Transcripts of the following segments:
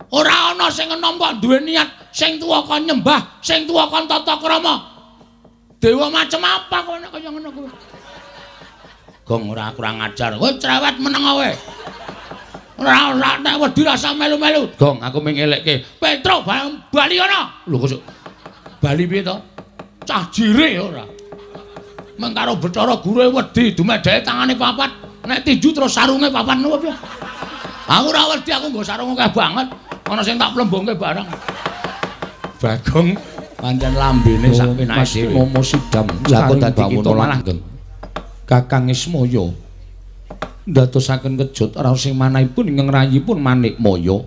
Ora ana sing enom kok duwe niat sing tuwa kon nyembah, sing tuwa kon tata krama. Dewa macem apa kowe nek kaya ngono kuwi? Gong ora kurang ajar. Kowe cerewet meneng kowe. Ora ora nek wedi rasa melu-melu. Gong aku mung ngelekke. Petro bali ana. Lho kok bali piye to? Cah jire ora. Meng karo Bathara Guru wedi dumedeke tangane papat. Nek tinju terus sarunge papat ngono piye? Aku ora wedi, aku nggo sarung akeh banget. Ana sing tak plembongke barang. Bagong pancen lambene sak penake dhewe. Momo sidam. Lah kok dadi kita malah Kakang Ismaya ndadosaken kejut raos sing manahipun ingkang rayipun Manikmaya.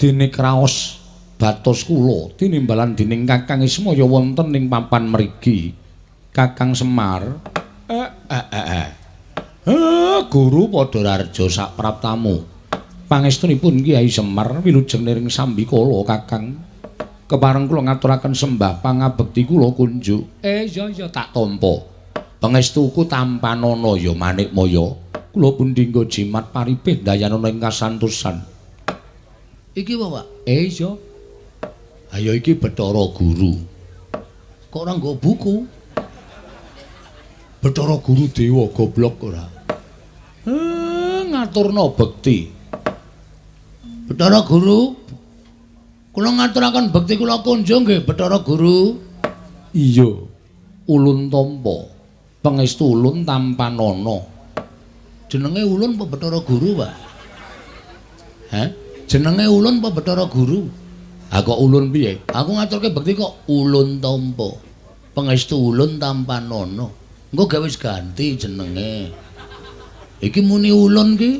Dene kraos batos kula tinimbalan dening Kakang Ismaya wonten ing papan mriki. Kakang Semar, Guru padha rarja sak praptamu. Pangestunipun Kyai Semar wilujeng niring sambikala Kakang. Kepareng kula ngaturaken sembah pangabekti kula kunjuk. Iya iya tak tampa. Pangestuku tampanana ya Manikmaya. Kula pundi nggo jimat paripih dayanana ing kasantosan. Iki apa, Pak? Iya. Ayo iki Bathara Guru. Kok ora nggo buku? Bathara Guru dewa goblok ora. Ngaturna bekti. Bathara Guru, kula ngaturaken bekti kula kunjung nggih Bathara Guru. Iya. Ulun tampa. Pangestu ulun tampanana. Jenenge ulun apa Bathara Guru, Pak? Hah? Jenenge ulun apa Bathara Guru? Ha kok ulun piye? Aku ngaturke bekti kok ulun tampa. Pangestu ulun tampanana. Engko gawe wis ganti jenenge. Iki muni ulun ki.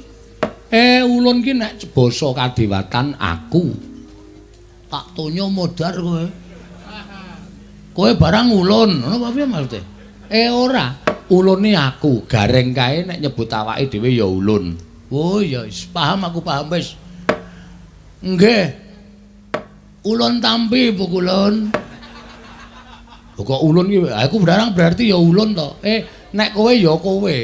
Ulun ki nek basa kadewatan aku. Tak tonyo modar kowe. Kowe barang ulun, ngono apa piye maksude? Ora, ulune aku, gareng kae nek nyebut awake dhewe ya ulun. Oh ya wis paham aku, paham wis. Nggih. Ulun tampi pukulun. Kok ulun ki aku barang berarti ya ulun to. Nek kowe ya kowe.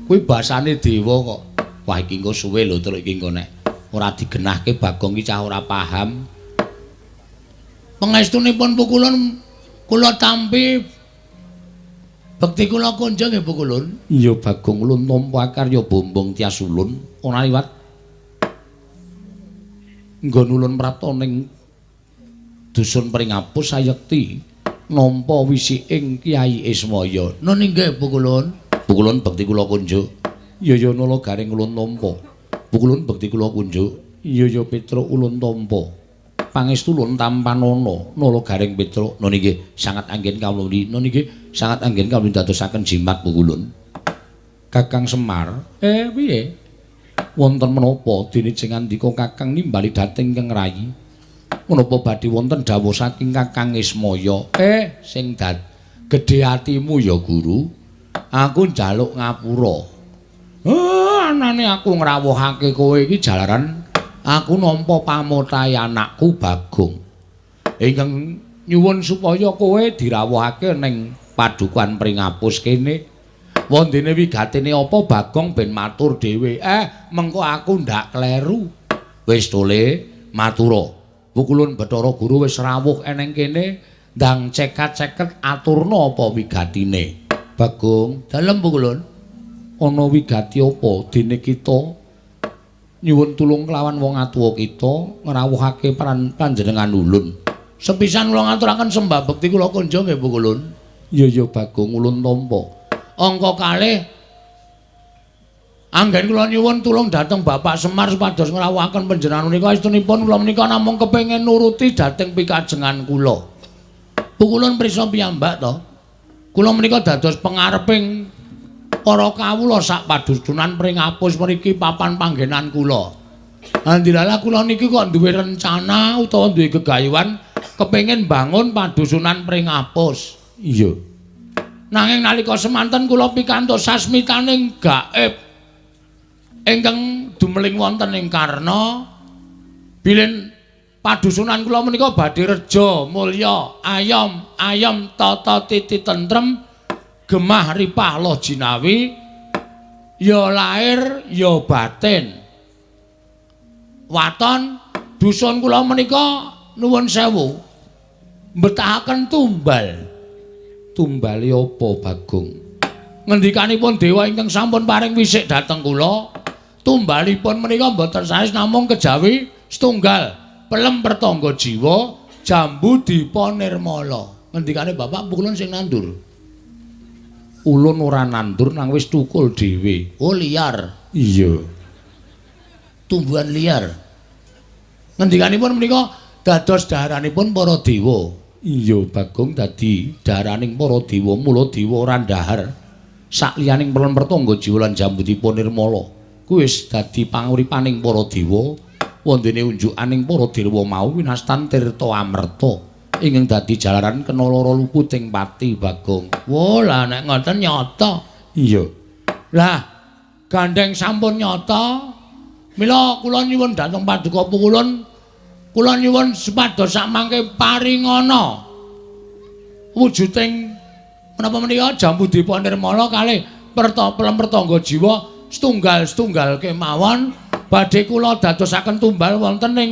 Kuwi basane dewa kok. Wah iki engko suwe lho truk iki engko nek ora digenahke Bagong ki cah ora paham. Pangestunipun pukulun kula tampi bekti kula kunjung nggih pukulun. Iya Bagong ulun tampa akarya bombong tias ulun ora liwat nggon ulun prapta ning dusun Pringapus sayekti nampa wisiking Kyai Ismaya. Nun inggih pukulun. Pukulun bekti kula kunjuk. Iya ya nala garing ulun tampa. Pukulun bekti kula kunjuk. Iya ya Petruk ulun tampa. Pangestu ulun tampanana nala garing Petruk. Nun inggih sangat anggen kawula. Nun inggih sangat anggen kawula dadosaken jimat pukulun. Kakang Semar, piye? Wonten menapa dene jeng andika Kakang nimbali dhateng ingkang rayi? Menapa badhe wonten dawuh saking Kakang Ismaya? Sing gedhe atimu ya Guru. Aku njaluk ngapura. Anane aku ngrawuhake kowe iki jalaran aku nampa pamotahe anakku Bagong. Ingkang nyuwun supaya kowe dirawuhake ning padukuhan Pringapus kene. Wondene wigatene apa Bagong ben matur dhewe. Mengko aku ndak kleru. Wis tole matura. Pukulun Bathara Guru wis rawuh eneng kene, ndang cekat-ceket aturna apa wigatine. Bagong, dalem pukulun. Ana wigati apa dene kita nyuwun tulung kelawan wong atuwa kita ngrawuhake panjenengan ulun. Sepisan kula ngaturaken sembah bekti kula kunjung nggih pukulun. Iya ya Bagong ulun tampa. Angka kalih anggen kula nyuwun tulung dhateng Bapak Semar supados ngrawuhaken panjenengan menika estunipun kula menika namung kepengin nuruti dhateng pikajengan kula. Pukulun prisa piyambak to. Kula menika dados pengareping para kawula sak padusunan Pringapus mriki papan panggenan kula. Andilala kula niki kok duwe rencana utawa duwe gegayuhan kepengin bangun padusunan Pringapus. Iya. Nanging nalika semanten kula pikantuk sasmitaning gaib ingkang dumeling wonten ing Karna bilih padusunan kula menika badhe reja mulya ayom ayom tata titi tentrem gemah ripah loh jinawi ya lahir ya batin waton Dusun kula menika nuwun sewu mbetahaken tumbal. Tumbale apa, Bagong? Ngendikanipun dewa ingkang sampun paring wisik dhateng kula, tumbalipun menika mboten sanes namung kejawi setunggal pelem pertangga jiwa jambu dipa nirmala. Ngendikane bapak pukulun sing nandur. Ulun ora nandur nang wis tukul dhewe. Oh, liar. Iya. Tumbuhan liar. Ngendikanipun menika dados daharanipun para dewa. Iya, Bagong, dadi daharaning para dewa, mula dewa ora ndahar sakliyaning pelem pertangga jiwa lan jambu dipa nirmala. Kuwi wis dadi panguripaning para dewa. Wondene unjukaning para dewa mau winastan tirta amerta ingkang dadi jalaran kena lara luputing pati, Bagong. Wo, lah nek ngoten nyata. Iya. Lah gandeng sampun nyata, mila kula nyuwun dhateng paduka pukulun, kula nyuwun supados sakmangke paringana wujuding menapa menika jambu dipa nirmala kalih pelem pertangga jiwa setunggal-setunggal kemawon badhe kula dadosaken tumbal wonten ing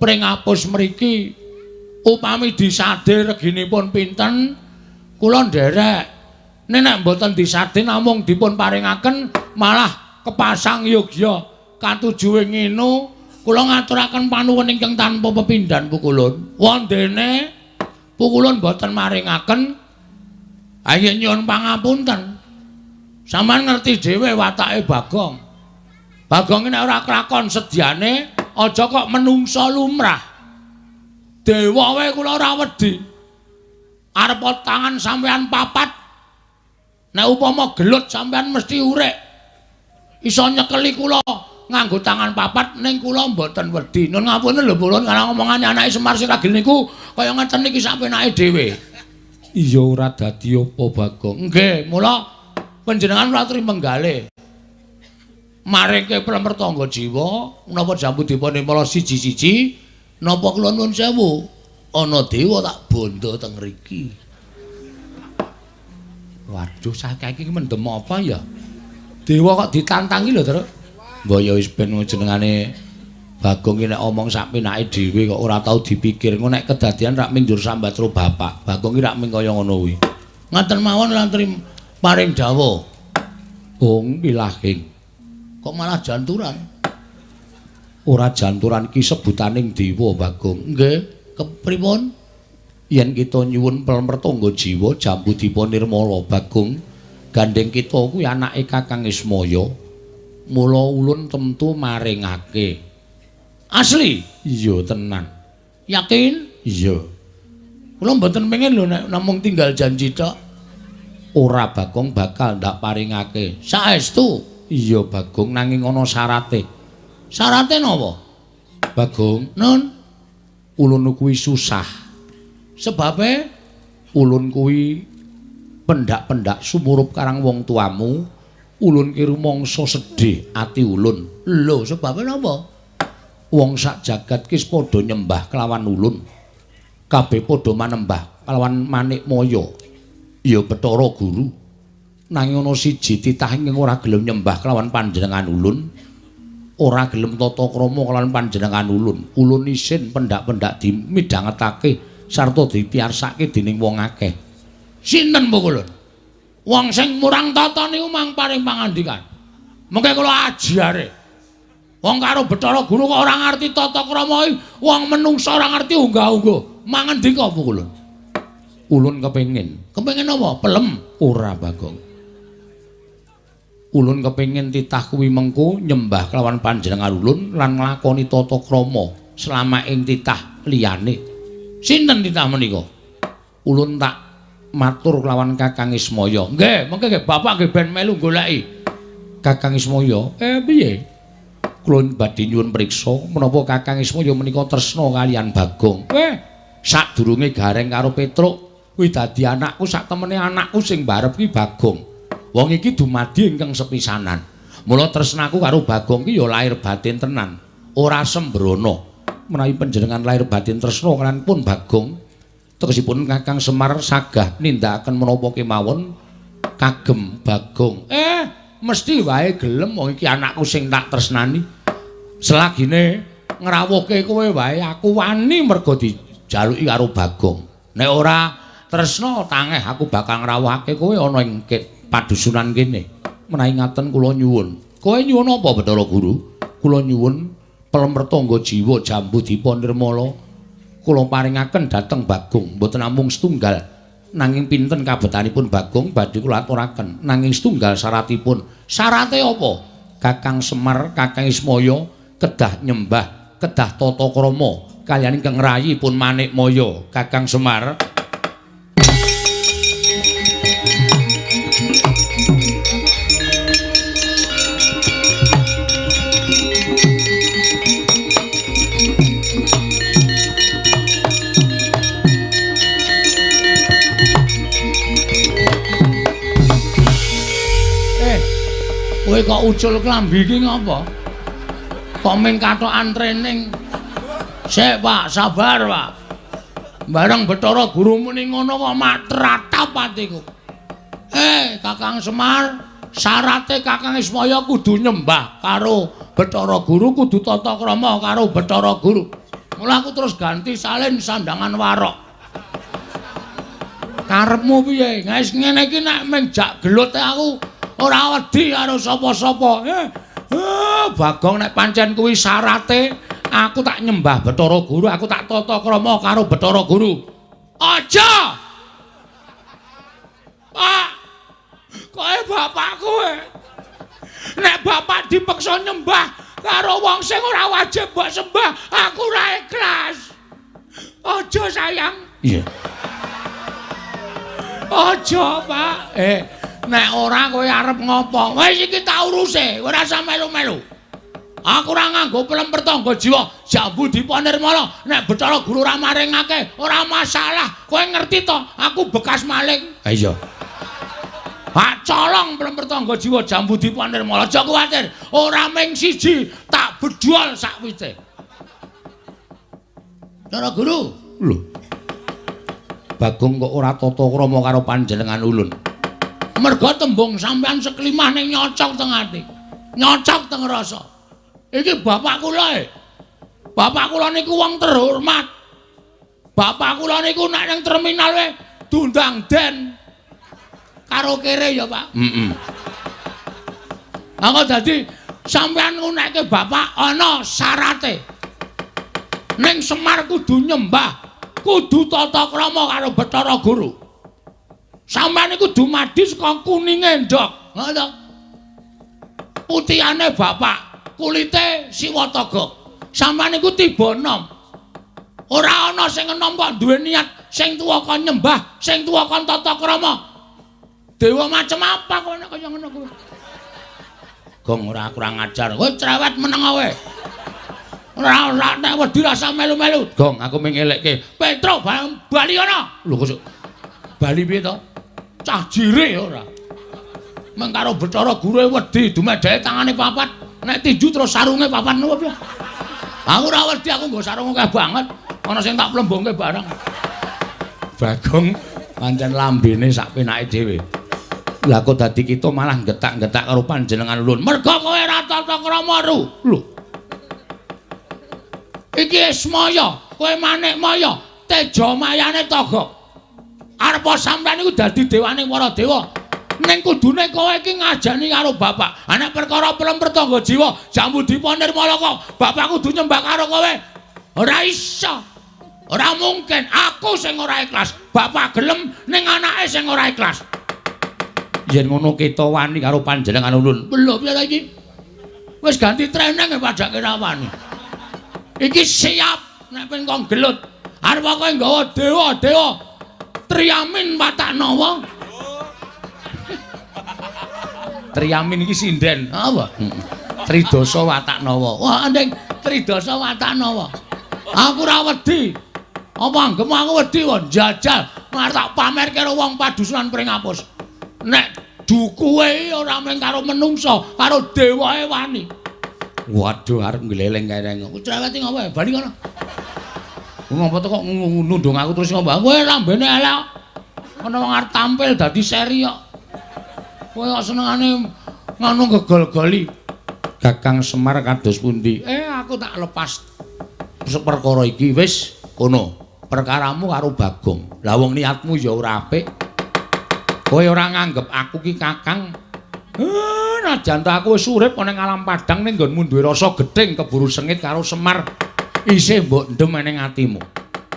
Pringapus mriki. Upami disade reginipun pinten kula nderek. Nek mboten disade namung dipun paringaken malah kepasang yogya katujuwe ngene, kula ngaturaken panuwun ingkang tanpa pepindhan pukulun. Wondene pukulun mboten maringaken, ayo nyuwun pangapunten. Sampeyan ngerti dhewe watake Bagong. Bagong nek ora kelakon sedyane aja kok menungsa lumrah. Dewa wae kula ora wedi. Arep tangan sampeyan papat. Nek upama gelut sampeyan mesti urek. Iso nyekeli kula nganggo tangan papat ning kula mboten wedi. Nun ngapunten lho Pulun, karena omongane anake Semar sing ragil niku kaya ngeten niki sak penake dhewe. Iya ora dadi apa, Bagong. Nggih, mula panjenengan ora trima menggale. Maringke pelem pertangga jiwa menapa jambu dipa nirmala siji-siji napa kula nuwun sewu ana dewa tak bondo teng mriki. Waduh, saiki iki mendem apa ya? Dewa kok ditantangi lho, Truk. Mbok ya wis ben jenengane Bagong ki nek omong sak penake dhewe kok ora tau dipikir. Engko nek kedadian rak minjur sambat karo bapak. Bagong ki rak ming kaya ngono kuwi. Ngaten mawon lan paring dawuh. Ong pilahing. Kok malah janturan? Ora janturan ki sebutaning dewa, Bagong. Nggih, kepripun? Yen kita nyuwun pelem pertangga jiwa jambu dipa nirmala, Bagong, gandeng kita kuwi anake Kakang Ismaya. Mula ulun temtu maringake. Asli? Iya, tenan. Yakin? Iya. Kula mboten pengen lho nek namung tinggal janji tok. Ora, Bagong, bakal ndak paringake. Saestu? Iya, Bagong, nanging ana syarate. Syarate napa? Bagong, nun, ulun kuwi susah. Sebabe ulun kuwi pendak-pendak sumurup karang wong tuamu, ulun ki rumangsa sedih ati ulun. Lho, sebabe napa? Wong sak jagat ki padha nyembah kelawan ulun. Kabeh padha manembah kelawan manik maya. Ya Bathara Guru. Nanging ana siji titah ingkang ora gelem nyembah kelawan panjenengan ulun. Ora gelem tata krama kelawan panjenengan ulun. Ulun isin pendak-pendak dimidhangetake sarta dipiyarsake dening wong akeh. Sinten pukulun? Wong sing murang tata niku mang paring pangandikan. Mengke kula ajare. Wong karo Bathara Guru kok ora ngerti tata krama iki, wong menungsa ora ngerti unggah-ungguh. Mangendika pukulun. Ulun kepengin. Kepengin apa? Pelem? Ora, Bagong. Ulun kepengin titah kuwi mengko nyembah kelawan panjenengan ulun lan nglakoni tata krama selama ing titah liyane. Sinten titah menika? Ulun tak matur kelawan Kakang Ismaya. Nggih, mengke nggih bapak nggih ben melu goleki. Kakang Ismaya, piye? Kula badhe nyuwun priksa menapa Kakang Ismaya menika tresna kaliyan Bagong. Sadurunge Gareng karo Petruk kuwi dadi anakku, sak temene anakku sing barep ki Bagong. Wong iki dumadi ingkang sepisanan. Mula tresnaku karo Bagong ki ya lahir batin tenan, ora sembrono. Menawi panjenengan lahir batin tresna kaliyan pun Bagong, tegesipun Kakang Semar sagah nindakaken menapa kemawon kagem Bagong. Mesti wae gelem wong iki anakku sing tak tresnani. Selagine Ngrawuhke kowe wae aku wani mergo dijaluki karo Bagong. Nek ora tresna tangeh aku bakal ngrawuhake kowe ana ing padusunan kene. Menawi ngaten kula nyuwun. Kowe nyuwun apa Bathara Guru? Kula nyuwun pelem pertangga jiwa Jambu Dipa Nirmala kula paringaken dhateng Bagong. Mboten namung setunggal nanging pinten kabetanipun Bagong badhe kula aturaken. Nanging setunggal syaratipun. Syarate apa? Kakang Semar, Kakang Ismaya kedah nyembah, kedah tata krama kaliyan ingkang rayipun Manikmaya. Kakang Semar. Kowe kok ucul klambi iki ngapa? Kok ming kathokan training? Sik, Pak, sabar, Pak. Bareng Bathara Guru muni ngono kok matratap atiku. Kakang Semar, syarate Kakang Ismaya kudu nyembah karo Bathara Guru, kudu tata krama karo Bathara Guru. Mula aku terus ganti salin sandangan warok. Karepmu piye? Wis ngene iki nek ming jak gelut aku ora wedi karo sapa-sapa. Bagong nek pancen kuwi syarate, aku tak nyembah Bathara Guru, aku tak tata krama karo Bathara Guru. Aja! Pak, kowe bapakku. Nek bapak dipeksa nyembah karo wong sing ora wajib mbok sembah, aku ora ikhlas. Aja sayang. Iya. Aja, Pak. Nek ora kowe arep ngopo? Wis iki tak uruse, ora usah melu-melu. Aku ora nganggo pelem pertangga jiwa Jambu Dipa Nirmala. Nek Bathara Guru ora maringake, ora masalah. Kowe ngerti to, aku bekas maling. Ha iya. Hak colong pelem pertangga jiwa Jambu Dipa Nirmala. Aja kuwatir, ora ming siji, tak bedol sakwite. Bathara Guru. Lho. Bagong kok ora tata krama karo panjenengan ulun. Merga tembung sampean seklimah ning nyocok teng ati. Nyocok teng rasa. Iki bapak kula e. Bapak kula niku wong terhormat. Bapak kula niku nek ning terminal wae diundang den. Karo kere ya, Pak. Heeh. Aku dadi sampean ngunekke bapak ana syarate. Ning Semar kudu nyembah, kudu tata krama karo Bathara Guru. Sampeyan iku dumadi saka kuninge ndhok, ngono to. Putihane bapak, kulite siwataga. Sampeyan iku tiba enom. Ora ana sing enom kok duwe niat sing tuwa kon nyembah, sing tuwa kon tata krama. Dewa macem apa kowe nek kaya ngono kuwi? Gong ora kurang ajar. Kowe cerewet meneng kowe. Ora ora nek wedi rasa melu-melu. Gong aku ming ngelekke. Petro bali ana. Lho kok bali piye to? Cah jire ora. Meng karo Bathara Guru wedi dumedheke tangane papat. Nek tinju terus sarunge papat ngono piye? Aku ora wedi, aku nggo sarung akeh banget. Ana sing tak plembongke bareng. Bagong pancen lambene sak penake dhewe. Lah kok dadi kita malah getak-getak karo panjenengan ulun. Merga kowe ora tata krama ru. Lho. Iki Ismaya, kowe Manikmaya, teja mayane Togok. Arep sampeyan iku dadi dewane para dewa. Ning kudune kowe iki ngajani karo bapak. Ha nek perkara pelem pertangga jiwa Jambu Dipa Nirmala kok bapak kudu nyembah karo kowe. Ora iso. Ora mungkin. Aku sing ora ikhlas. Bapak gelem ning anake sing ora ikhlas. Yen ngono kita wani karo panjenengan ulun. Lho piye ta iki? Wis ganti treneng padake ra wani. Iki siap nek pengen kok gelut. Arep kowe nggawa dewa-dewa Triamin Wataknawa. Triamin iki sinden. Apa? Tridasa Wataknawa. Wah, ndeng Tridasa Wataknawa. Aku ora wedi. Apa anggemu aku wedi kok njajal arep tak pamer karo wong padusunan Pringapus. Nek dukuwe ora mung karo menungsa, karo dewae wani. Waduh, arep ngleleng kae. Cerewet ngopo? Bali kono. Ngopo to kok nundung aku terus ngopo? Kowe lambene elek. Ana wong arep tampil dadi seri kok. Kowe kok senengane ngono gegol-goli. Kakang Semar kados pundi? Aku tak lepas Perkara iki wis kono. Perkaramu karo Bagong. Lah wong niatmu ya ora apik. Kowe ora nganggep aku ki kakang. Najan ta aku wis urip ana ing alam padang ning nggonmu duwe rasa gething keburu sengit karo Semar. Isih mbok ndem ning atimu.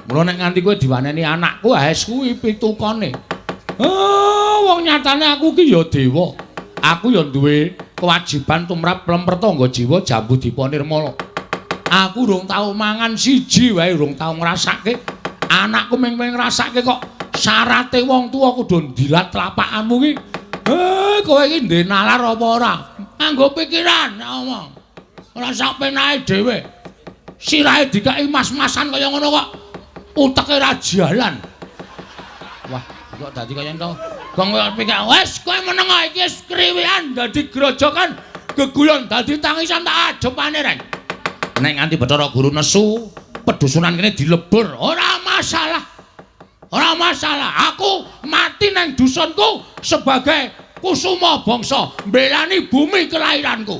Mula nek nganti kowe diwaneni anakku, wis kuwi pitukane. Wong nyatane aku ki ya dewa. Aku ya duwe kewajiban tumrap lemper tangga jiwa Jambu Dipa Nirmala. Aku urung tau mangan siji wae urung tau ngrasake. Anakku mung ngrasake kok syarate wong tuwa kudu ndilat tlapakanmu ki. Kowe iki ndek nalar apa ora? Nganggo pikiran ngomong. Ora sak penake dhewe. Sirahe dikeki mas-masan kaya ngono kok uteke ra jalan. Wah, kok dadi kaya ento. Gong kowe pikir wis kowe meneng iki wis kriwikan dadi grojokan geguyon dadi tangisan tak ajepane reng. Nek nganti Bathara Guru nesu, pedusunan kene dilebur, ora masalah. Ora masalah, aku mati nang dusunku sebagai kusuma bangsa, mbelani bumi kelahiranku.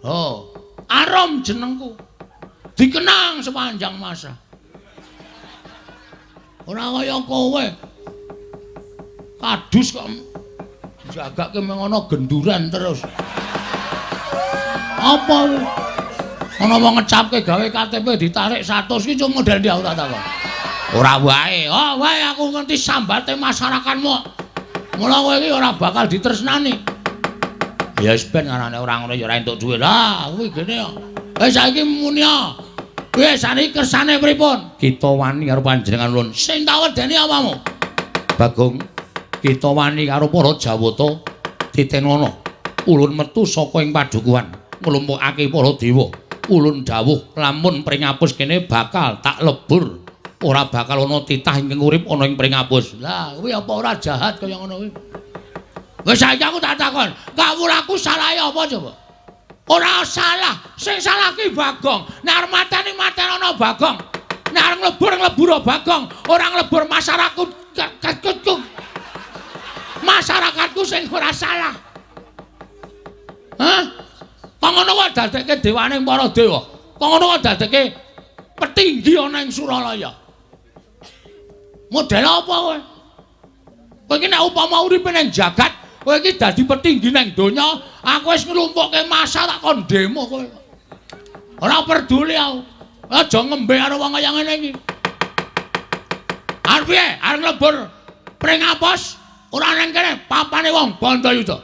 Oh, arum jenengku. Dikenang sepanjang masa. Ora kaya kowe. Kadus kok jagake mengono genduran terus. Apa? Ana wong ngecapke gawe KTP ditarik 100 ki cuma model ndi aku tak takon. Ora wae. Oh, wae aku ngerti sambate masyarakatmu. Mula kowe iki ora bakal ditresnani. Ya wis ben arane ora ngono ya ora entuk dhuwit. Lah, kuwi gene kok. Wis saiki muni ya. Wis saniki kersane pripun? Kita wani karo panjenengan ulun. Sing tak wedeni apamu? Bagong, kita wani karo para Jawata titenono. Ulun metu saka ing padukuhan, nglumpukake para dewa. Ulun dawuh lamun pringapus kene bakal tak lebur. Ora bakal ana titah ingkang urip ana ing pringapus. Lah, kuwi apa ora jahat kaya ngono kuwi? Wis saiki aku tak takon, kawulaku salahe apa coba? Ora salah, sing salah ki Bagong. Nek arep mateni matenono Bagong. Nek arep nglebur ngleburo Bagong, ora nglebur masyarakatku. Masyarakatku sing ora salah. Hah? Kok ngono kok dadekke dewane para dewa? Kok ngono kok dadekke petinggi ana ing Suralaya? Model apa kowe? Kowe iki nek upama uripe ning jagat, kowe iki dadi petinggi ning donya, aku wis nglumpukke massa tak kon demo kowe. Ora peduli aku. Aja ngembe karo wong kaya ngene iki. Arep piye? Arep nglebur pringapus ora ning kene papane wong Bandayuda.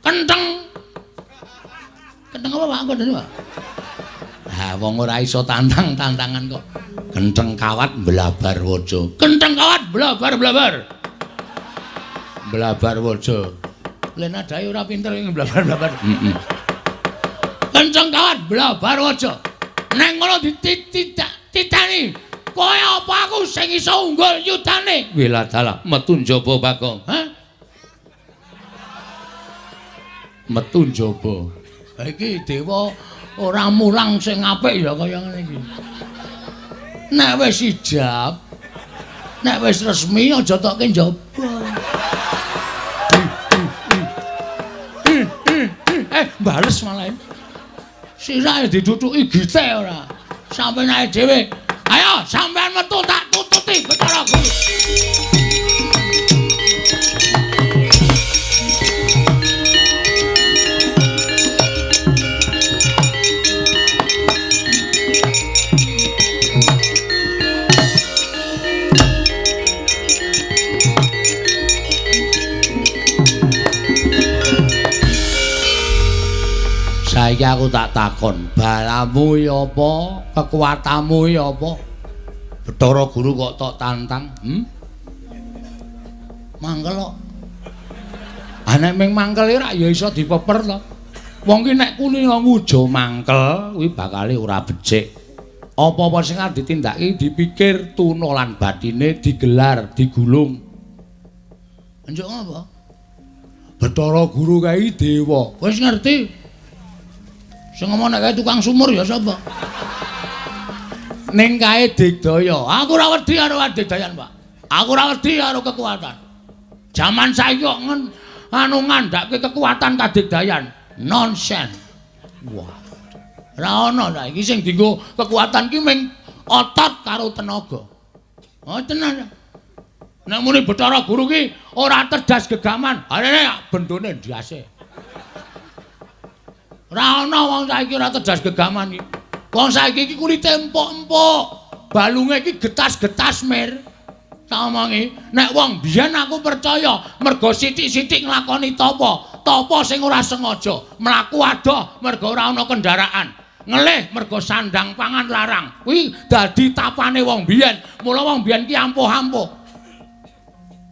Kentheng. Kentheng apa Pak kandhane, Pak? Ha wong ora iso tantang-tantangan kok. Kentheng kawat mblabar waja. Kentheng kawat blabar-blabar. Blabar waja. Lha nadahe ora pinter ing blabar-blabar. Heeh. Kentheng kawat blabar waja. Neng ngono dititani. Kowe apa aku sing iso unggul yudane? Wiladalah metu njaba Bagong. Hah? Metu njaba. Iki dewa ora mulang sing apik ya kaya ngene iki. Nek wis ijab, nek wis resmi aja tokke njaba. Bales malah. Sirahe ditutuki gite ora. Sampeyan ae dhewe. Ayo sampeyan metu tak tututi Bathara Guru. Saiki aku tak takon, balamu ya apa, kekuatanmu ya apa? Bathara Guru kok tok tantang, Mangkel kok. Ah nek ming mangkel ora ya iso dipeper to. Wong ki nek kulino ngujo mangkel kuwi bakale ora becik. Apa-apa sing arep ditindakake dipikir tuna lan batine digelar, digulung. Njuk ngapa? Bathara Guru kae dewa. Wis ngerti. Sing ngomong nek kae tukang sumur ya sapa? Ning kae digdaya. Aku ora wedi karo adigdayan, Pak. Aku ora wedi karo kekuatan. Jaman saiki kok anu ngandhake kekuatan kadigdayan. Nonsen. Wah. Ora ana saiki sing dienggo kekuatan ki mung otot karo tenaga. Oh tenan. Nek muni Bathara Guru ki ora tedas gegaman, arene bendone ndase. Ora ana wong saiki ora tedas gegaman iki. Wong saiki iki kulite empuk-empuk, balunge iki getas-getas mir. Tak omongi, nek wong biyen aku percaya mergo sithik-sithik nglakoni tapa, tapa sing ora sengaja, mlaku adoh mergo ora ana kendaraan, ngelih mergo sandang pangan larang. Kuwi dadi tapane wong biyen. Mula wong biyen ki ampuh-ampuh.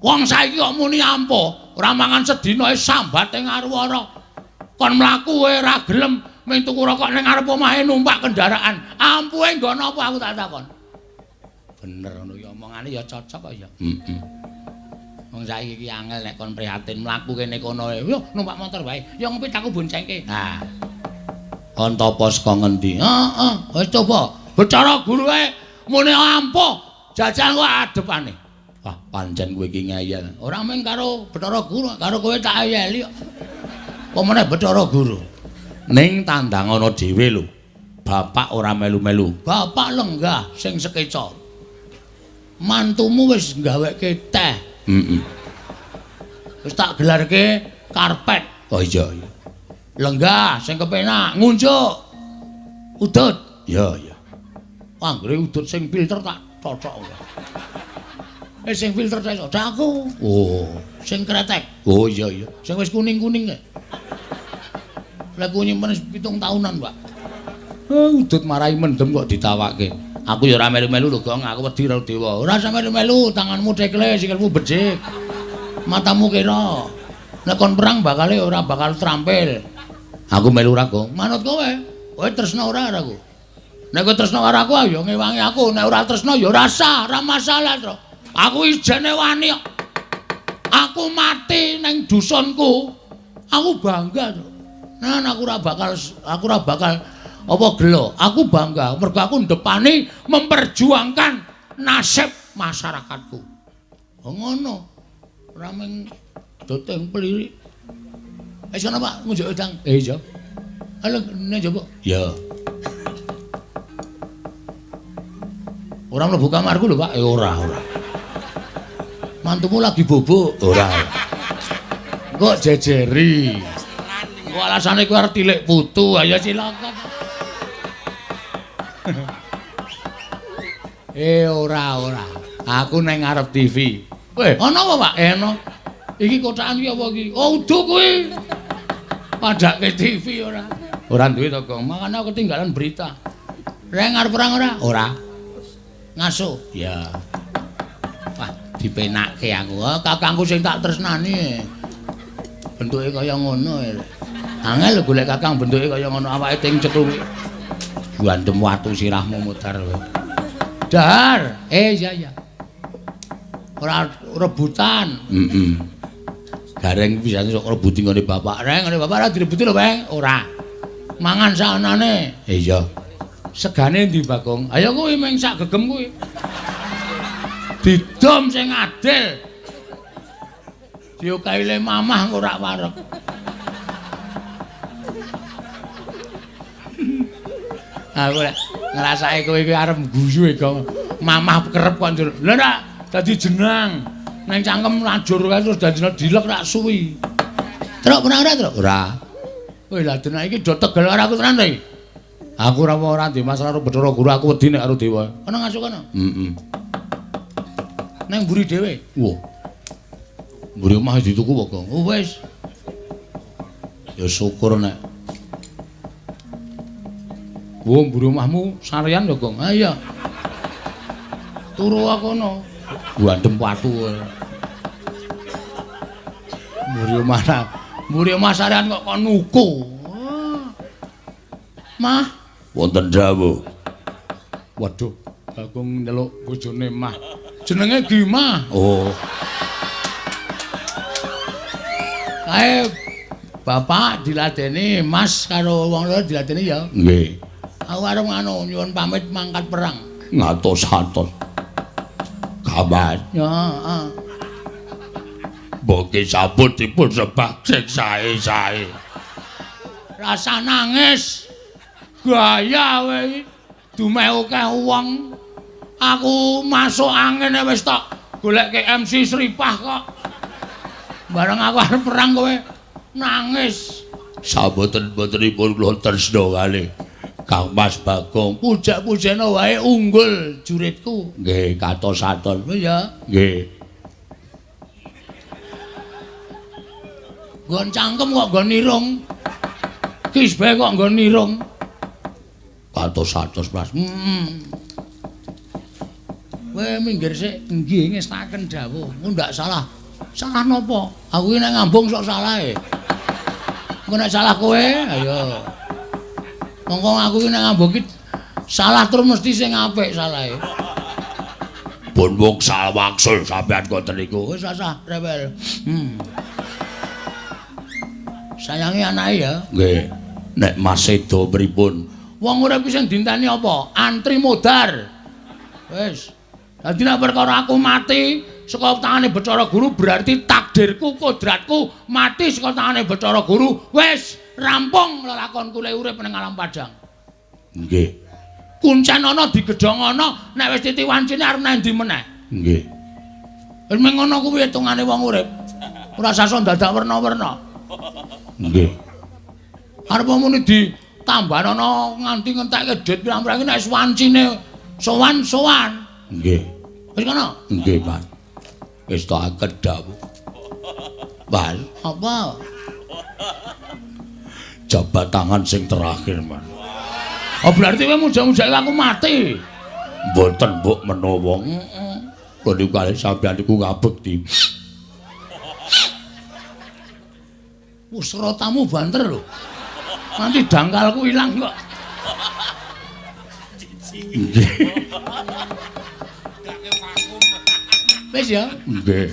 Wong saiki kok muni ampuh, ora mangan sedina sambate ngaruwara. Kon mlaku ora gelem mung tuku rokok ning ngarep omahe numpak kendaraan. Ampuhe nggo napa aku tak takon. Bener ngono ya omongane ya cocok kok ya. Heeh. Wong saiki iki angel nek kon prihatin mlaku kene kono. Yo numpak motor wae. Ya ngopi aku boncengke. Ha. Kon tapa saka ngendi? Heeh, wis coba. Bathara Guru wae muni ampuh, jajal kok adepane. Wah, pancen kowe iki ngeyel. Ora mung karo Bathara Guru, karo kowe tak eyeli kok. Apa meneh Bathara Guru? Ning tandang ana dhewe lho. Bapak ora melu-melu. Bapak lenggah sing sekeca. Mantumu wis gaweke teh. Heeh. Wis tak gelarke karpet. Oh iya iya. Lenggah sing kepenak ngunjuk. Udut. Iya iya. Anggere udut sing filter tak cocok. Sing filter tak cocok aku. Oh, sing kretek. Oh iya iya. Sing wis kuning-kuning kae. Lek ku nyimpen 7 tahunan, Pak. Udut marai mendem kok ditawake. Aku ya ora melu-melu lho, Gong. Aku wedi karo dewa. Ora usah melu-melu, tanganmu tekle, sikilmu becik. Matamu kira. Nek kon perang bakale ora bakal terampil. Aku melu ora, Gong. Manut kowe. Kowe tresna ora karo aku? Nek kowe tresna karo aku ya ngewangi aku, nek ora tresna ya ora sah, ora masalah, Tru. Aku ijene wani kok. Aku mati ning dusunku. Aku bangga, Tru. Nah, aku ora bakal apa gelo. Aku bangga mergo aku ndepani memperjuangkan nasib masyarakatku. Oh ngono. Ora mung doteng pelirik. Wis ana Pak, ngunjuk wedang. Iya. Halo, nek njaba. Ya. Ora mlebu kamarku lho, Pak. Ora, ora. Mantumu lagi bobok. Ora. Kok jejeri. Kok alasane kowe arep tilik putu, ayo cilaka. Ora, ora. Aku nang ngarep TV. Weh, ana apa, Pak? Ana. Iki kotakan iki apa iki? Oh, udu kuwi. Padake TV ora. Ora duwe to, Gong. Makane aku ketinggalan berita. Reng arep perang ora? Ora. Ngaso. Ya. Wah, dipenake aku. Oh, kakangku sing tak tresnani. Bentuke kaya ngono. Angel golek kakang bentuke kaya ngono, awake ting cekluk. Gandem watu sirahmu mutar kowe. Dahar. Iya iya. Ora rebutan. Heeh. Gareng bisa sok rebuti nggone bapak. Reng nggone bapak ora direbuti lho, Bang. Ora. Mangan saanane. Iya. Segane ndi, Bagong? Ayo kuwi mung sak gegem kuwi. Didom sing adil. Diokahi le mamah ora wareg. Aku lek ngrasake kowe iki arep guyu e, Gong. Mamah kerep kok njur. Lha nek dadi jenang nang cangkem lajur kae terus dadi dilek rak suwi. Truk pernah ora, Truk? Ora. Kowe lha denak iki do tegel karo aku tenan to iki. Aku ora ora ndek masalah karo Bathara Guru, aku wedi nek karo dewa. Ana ngasuk kono? Heeh. Nang mburi dhewe. Wah. Mburi omah dituku apa, Gong? Oh wis. Ya syukur nek. Wah, mburi omahmu sarean ya, Gong? Ha iya. Turu kono. Gandem watu. Mburi omah, mburi omah sarean kok kon nuku. Mah, wonten dawuh. Waduh, Bagong nyeluk bojone Mah. Jenenge Gimah. Oh. Kae bapak diladeni, Mas karo wong loro diladeni ya. Nggih. Aku arep ngono nyuwun pamit mangkat perang. Ngatos-atos. Kabar. Ya, heeh. Mboke sampun dipun sebab sing sae-sae. Rasa nangis. Gaya kowe iki. Dumeh akeh wong. Aku masuk angin wis tok golekke MC Sripah kok. Bareng aku arep perang kowe nangis. Saboten-botenipun kula tresna kalih Kang Mas Bagong. Pujak-pujana wae unggul juritku. Nggih, katos-atos. Ya. Nggih. Nggon cangkem kok nggon irung. Kisbe kok nggon irung. Katos-atos, Mas. Kowe minggir sik, nggih ngestaken dawuh. Ndak salah. Salah napa? Aku iki nek ngambung sok salahe. Engko nek salah kowe, ayo. Mongko aku iki nek ngambung iki salah terus mesti sing apik salahe. Pun wong wangsul sampean ngoten niku. Wis asah rewel. Sayangi anake ya. Nggih. Nek Mas sedo pripun? Wong urip iki sing dinteni apa? Antri modar. Wis. Dadi nek perkara aku mati saka tangane Bathara Guru berarti takdirku, kodratku mati saka tangane Bathara Guru. Wis rampung lelakonku le urip ning alam padang. Nggih. Kuncen ana digedhong ana, nek wis titi wancine arep nang ndi meneh? Nggih. Wis mung ngono kuwi hitungane wong urip. Ora sasa dadak werna-werna. Nggih. Arep muni ditambahana nganti ngentekke dhit pirang-pirang nek wis wancine sowan-sowan. Nggih. Wis kono? Nggih, Mas. Wis tak dawuh. Mas, apa? Jabat tangan sing terakhir, Mas. Oh, berarti kowe muja-mujake aku mati. Mboten mbok menawa. Heeh. Kula niku kalih sampeyan niku ngabekti. Wis rotamu banter lho. Nanti dangkalku ilang kok. Nggih. Wis ya? Nggih.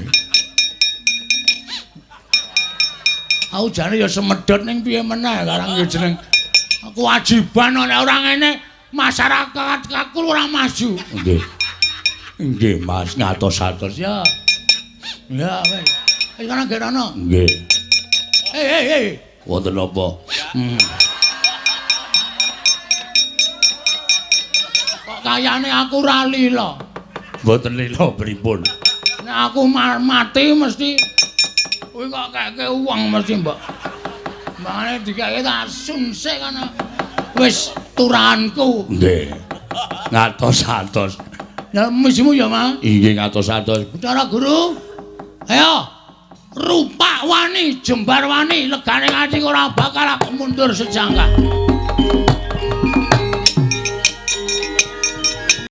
Aku jane ya semedhot ning piye meneh karang ya jeneng kewajiban nek ora ngene masyarakat aku ora maju. Nggih. Nggih, Mas, ngatos-atos ya. Ya wis. Wis kono nggih rono. Nggih. Hei. Wonten napa? Kok kayane aku ora lila. Mboten lila pripun? Nek aku mati mesti kuwi kok keke uang mesti mbok. Mangane dikeke tak sun sik kana. Wis turahanku. Nggih. Ngatos-atos. Ya misimu ya, Mas. Inggih ngatos-atos. Bathara Guru. Ayo. Rupak wani, jembar wani, legane ati ora bakal aku mundur sejangkah.